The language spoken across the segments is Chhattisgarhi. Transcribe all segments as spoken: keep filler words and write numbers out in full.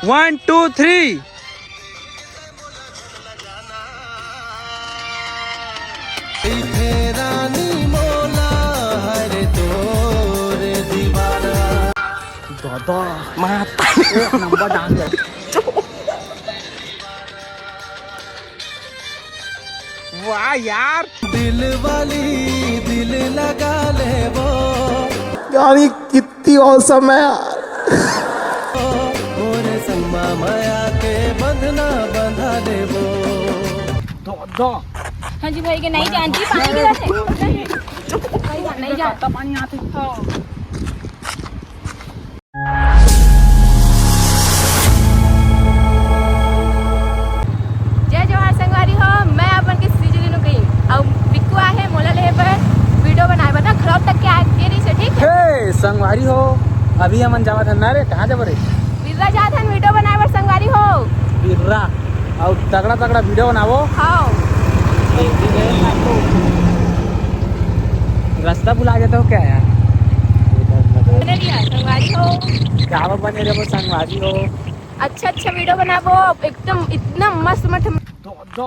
One, two, three. दादा, माता। एक नंबर डांस है। वाह यार। दिल वाली दिल लगा ले वो। यार, ये कितनी औसम है यार। और संगमा माया के बंधना बंधा ले वो। दो, दो। हाँ जी भाई, के नहीं जानती, पानी गिरा थे। नहीं जान, नहीं जान। पानी आते। हाँ। जय जोहार संगवारी हो, मैं अपन के सिजली नु गई। अब बिक्कू आहे मोला लेहे बर, वीडियो बनाए बर ना, घरौद तक के आके रही से, ठीक है? हे संगवारी हो, अभी हमन जावत हन ना रे, कहाँ जाबो रे? बिर्रा जात हन वीडियो बनाए बर संगवारी हो। बिर्रा, अउ तगड़ा तगड़ा वीडियो बनावो। हाँ। रास्ता भुला जाता हो क्या यार? बने रहिया, संगवारी हो। क्या बने रहे वो संगवारी हो? अच्छा अच्छा वीडियो बनाबो, एकदम इतना मस्त मस्त। दो, दो।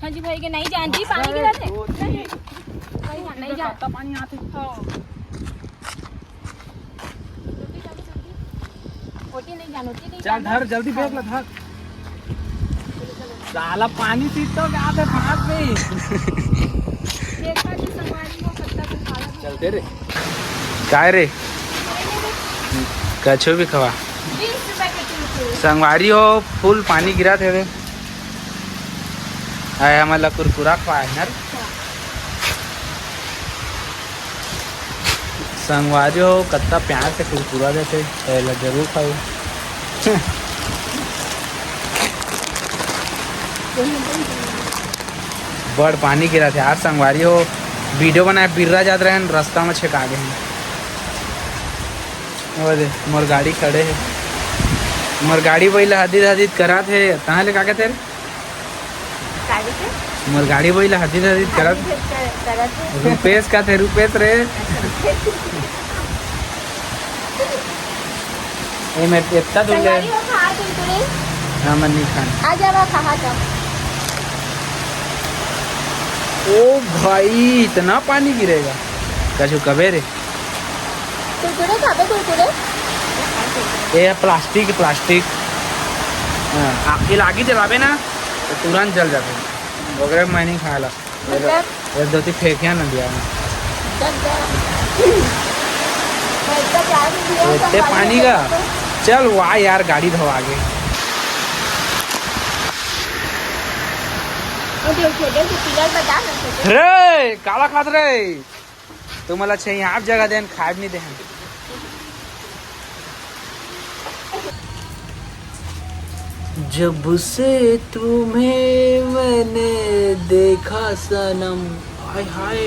हाँ जी भाई, के नहीं जानती, पानी गिरा थे। दो, तीन। नहीं जान, नहीं जान। पानी आते। हाँ। ओटी नहीं जान, ओटी नहीं चल जान। धर, जल्दी बैग ला धर। साला पानी पीता हो क्या? आते पास में ही। देखा जी, संगवारी हो, कत्ता तो खाला। चलते रे। काय रे? कछु भी खवा। बीस रुपए के कुरकुरे। संगवारी हो, फुल पानी गिरा थे रे। आए हमन ला कुरकुरा खवाए ना रे। संगवारी हो, कत्ता प्यार से कुरकुरा देथे, त एला जरूर खाओ। बड़ पानी गिरा थे यार संगवारी हो, वीडियो बनाए बिर्रा जात रहन, रास्ता में छेका गए हैं। ओ दे, मोर गाड़ी खड़े है, मोर गाड़ी वही ला हदित हदित करा थे, कहाँ ले का कहते रे? गाड़ी के? मोर गाड़ी वही ला हदित हदित करत। हदित कर-, करत है। रुपेश का थे, रुपेश रे। अच्छा, रुपेश। ए, मैं इतना दूर ले। संगवारी हो, खा कुरकुरे। हाँ, मन नहीं खान। आ जावा, खा, खा। ओ भाई, इतना पानी गिरेगा। कछु कबे रे। कुरकुरे खाबे, कुरकुरे? ए, प्लास्टिक, प्लास्टिक। हाँ, आ, ये लागी जलाबे ना, तो तुरंत जल जाते। ओकरे मैं नहीं खाला। मतलब? एक दो ती फेंकिया ना दिया। जब, जब। मैं इतना प्यार से दिया, इतने पानी का? चल, वाह यार, गाड़ी धो आगे। वो देखो, देखो, पिलर बता ना, देखो। रे, काला खात रे। तुमला छे आप जगह देन, खाए भी नहीं देहन। जब से तुम्हें मैंने देखा सनम, हाय हाय।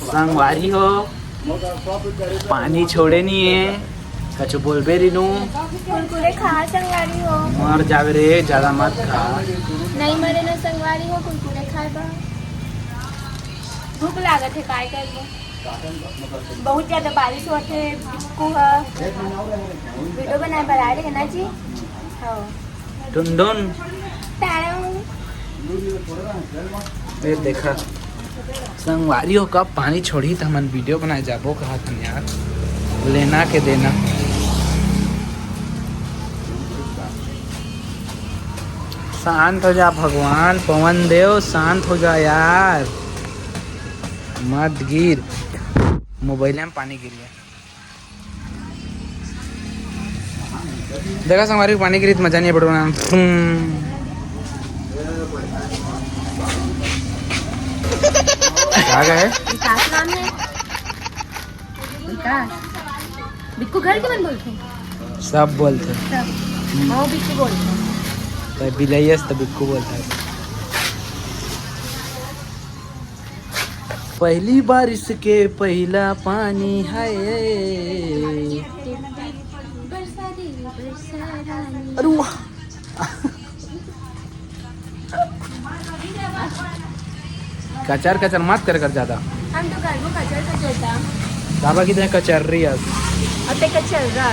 संगवारी हो, पानी छोड़े नहीं है, कछु बोलबे रिनू। कुरकुरे खा संगवारी हो। मर जावे रे, ज्यादा मत खा। नहीं मरे ना संगवारी हो, कुरकुरे खाए बा। भूख लागत है, काय करबो? बहुत ज्यादा बारिश होत है, बिक्कू ह। वीडियो बनाए बर आए रहे ना जी? हाँ। टुनटुन। टाऊ। ये देखा, संगवारी हो, कब पानी छोड़ही त हमन वीडियो बनाए जाबो कहत हन यार, लेना के देना। शांत हो जा भगवान, पवन देव, शांत हो जा यार, मत गिर। मोबाइल में पानी गिर गया। देखा संगवारी, पानी गिरी त मजा नहीं है बड़ो ना। हम्म। क्या गए? विकास नाम है। विकास। बिक्कू घर के मन बोलते हैं? सब बोलते हैं। सब। हाँ, बिक्कू बोलते हैं। तो बिलैयस तो बिक्कू बोलता है। पहली बारिश के पहला पानी है। अरे वाह। कचर कचर मत कर कर ज्यादा। हम तो घर में कचर कचर था। बाबा की तरह कचर्री अस। अते कचर्रा।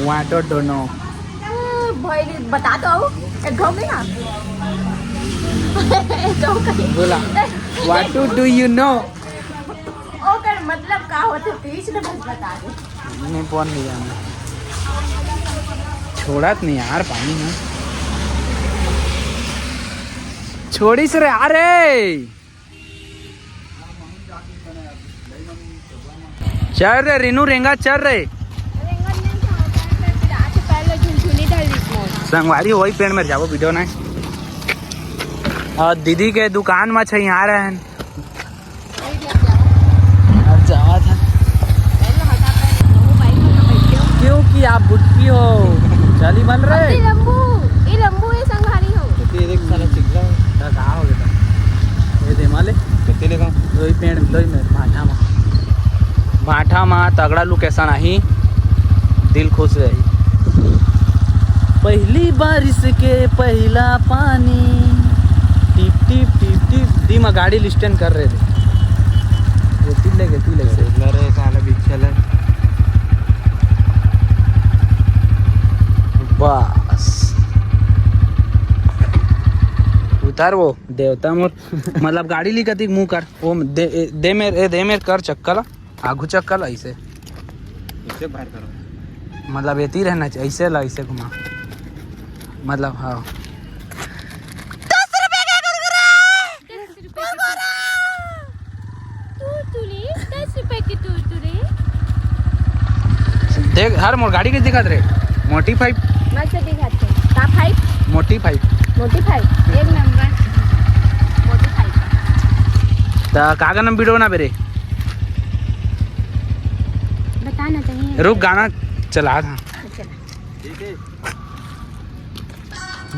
वाटो डोनो। भाई, बता तो आओ। एक घाव के ना। एक घाव का। बोला। What do you know? ओकर मतलब का होथे, बीच में बस बता दे। नहीं, फोन नहीं जाना। छोड़त नहीं यार पानी में। छोड़ी से रे, अरे। चल रे रीनू, रेंगा चल रे। रेंगा नहीं था, फिर आज पहले झुनझुनी डाल दी इसमें। संगवारी वही पेड़ में जाबो, वीडियो नहीं। और दीदी के दुकान में छै, यहाँ रहे हैं। अब जावा था। क्योंकि आप बुटकी हो। चली बन रहे। ये लंबू, ये लंबू, ये संघारी हो। तो ये देख साला चिकला। का, का हो गया? ये दे माले। कितने लेगा? दो ही पेड़, दो ही में, भाटा में। भाटा में तगड़ा लोकेशन आही, दिल खुश रही। पहली बारिश के पहला पानी, टिप टिप टिप टिप। दी में गाड़ी लिस्टन कर रहे थे। ये तिल लेके, तिल लेके। इतना रे साला बिछल है। बस। उतार वो देवता मोर। मतलब गाड़ी ली कतिक मुंह कर। वो दे, दे मेर, ए, दे मेर कर चक्का ला। आगू चक्का ला ऐसे। इसे बाहर करो। मतलब एती रहना चाहिए, ऐसे ला, ऐसे घुमा। मतलब हाँ। दस रुपए के कुरकुरे। दस रुपए के कुरकुरे। तू, तू ले, दस रुपए के तू, तू ले। देख, हर मोर गाड़ी के दिखत रे। मोटी पाइप। मैं से दिखाते। का पाइप? मोटी पाइप। मोटी पाइप। एक नंबर। मोटी पाइप। त का गाना में वीडियो बनाबे रे? बता ना चाहिए। रुक, गाना चला था। अच्छा।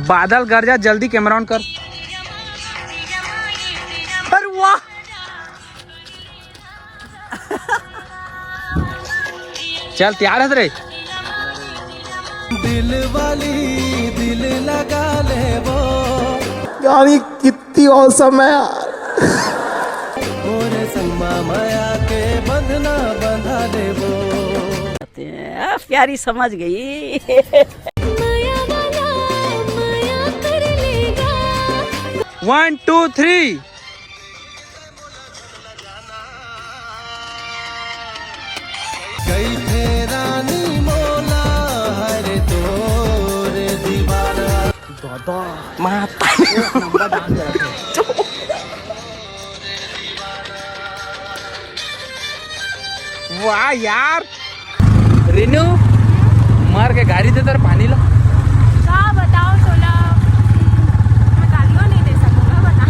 बादल गरजा, जल्दी कैमरा ऑन कर। अरे वाह। चल, तैयार है रे? दिल वाली दिल लगा ले वो। यार, ये कितनी औसम है यार। मोरे संगमा माया के बंधना बंधा ले वो। आ, प्यारी समझ गई। One, two, three। कइथे रानी मोला हर तोर दीवाना। दादा। माता। एक नंबर डांस करत हे। वाह यार। रीनू, मार के गारी दे तर पानी ला। का बताओ तोला, मैं गालियों नहीं दे सकूंगा, बता।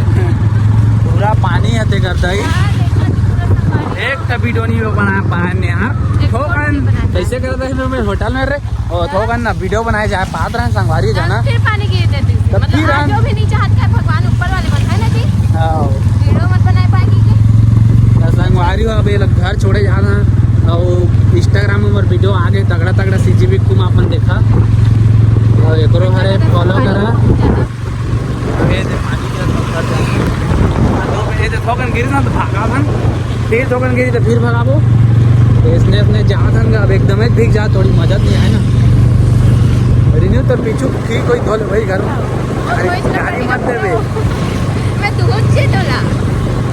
पूरा पानी है ते करता ही। हाँ, देखा तो पूरा सफारी। एक तभी तो नहीं हो बना पाए ने यार। एक ठोकन, भी बना कैसे करता है मैं होटल में रे? ओ, थोकन ना वीडियो बनाए जाए, पात रहन संगवारी जाना। फिर पानी गिर देते थे। तब मतलब फिर आज हम जो भी नहीं चाहता है भगवान ऊपर वाले मन है ना जी। हाँ। वीडियो मत बनाए पाए कि के। तो संगवारी हो, अब ये लोग घर छोड़े जाना। और Instagram में मोर वीडियो आगे तगड़ा तगड़ा सीजीवी कुम अपन देखा। और एकरो हरे फॉलो करा। ये दे पानी के अंदर जा। तो ये दे थोकन गिरी ना तो भागा था। फिर थोकन गिरी तो फिर भगाबो। तो इसने अपने जा था ना, अब एकदम ही भीग जा, थोड़ी मजा नहीं आए ना। रीनू तो पीछू ठीक कोई धोल भाई घर में। और गाड़ी, कोई गाड़ी मत देवे। मैं दूध से तोला।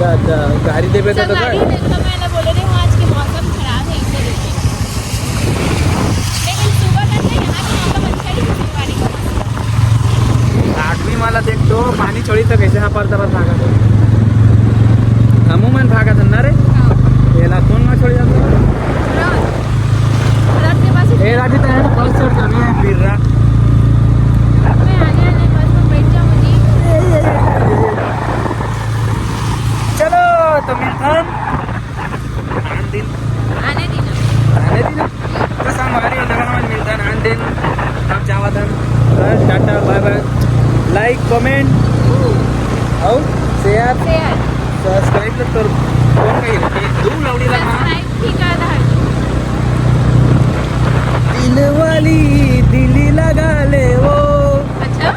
गा-, गा-, गाड़ी देवे तो, तो संगवारी कर। देखो, मैंने बोले थे, आज के मौसम खराब है, इसे देखो। लेकिन सुबह तक तो यहाँ के मौसम अच्छा ही था, संगवारी का मौसम। आदमी वाला देख तो पानी छोड़ी तो कैसे हाँ परता परता भागा था। हमू मन भागा था ना रे। हाँ। ये ला कौन ना छोड़ी जाता? रात। रात के पास ए राजी तो है, बस चढ़ जाने हैं, फिर रहा। मैं आने वाले बस में बैठ जाऊंगी। चलो, तो मिलता है। आन दिन। आने दिन। आने दिन। तो संगवारी हो, जगह मन मिलता है, आन दिन। आप चाहत हन। बस, टाटा, बाय बाय। Like, comment, और share, share। Subscribe तो तोर कौन कही रहती है? दू लौड़ी लगा। Subscribe भी कर दे। दिल वाली दिल लगा ले वो। अच्छा।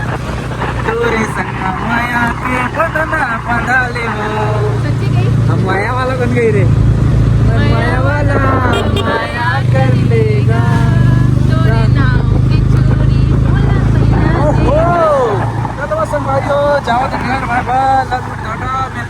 तोरे संग माया के बंधना बंधा ले वो। सच्ची गई? हम माया वाला बन गए रे। माया माया वाला। टाटा।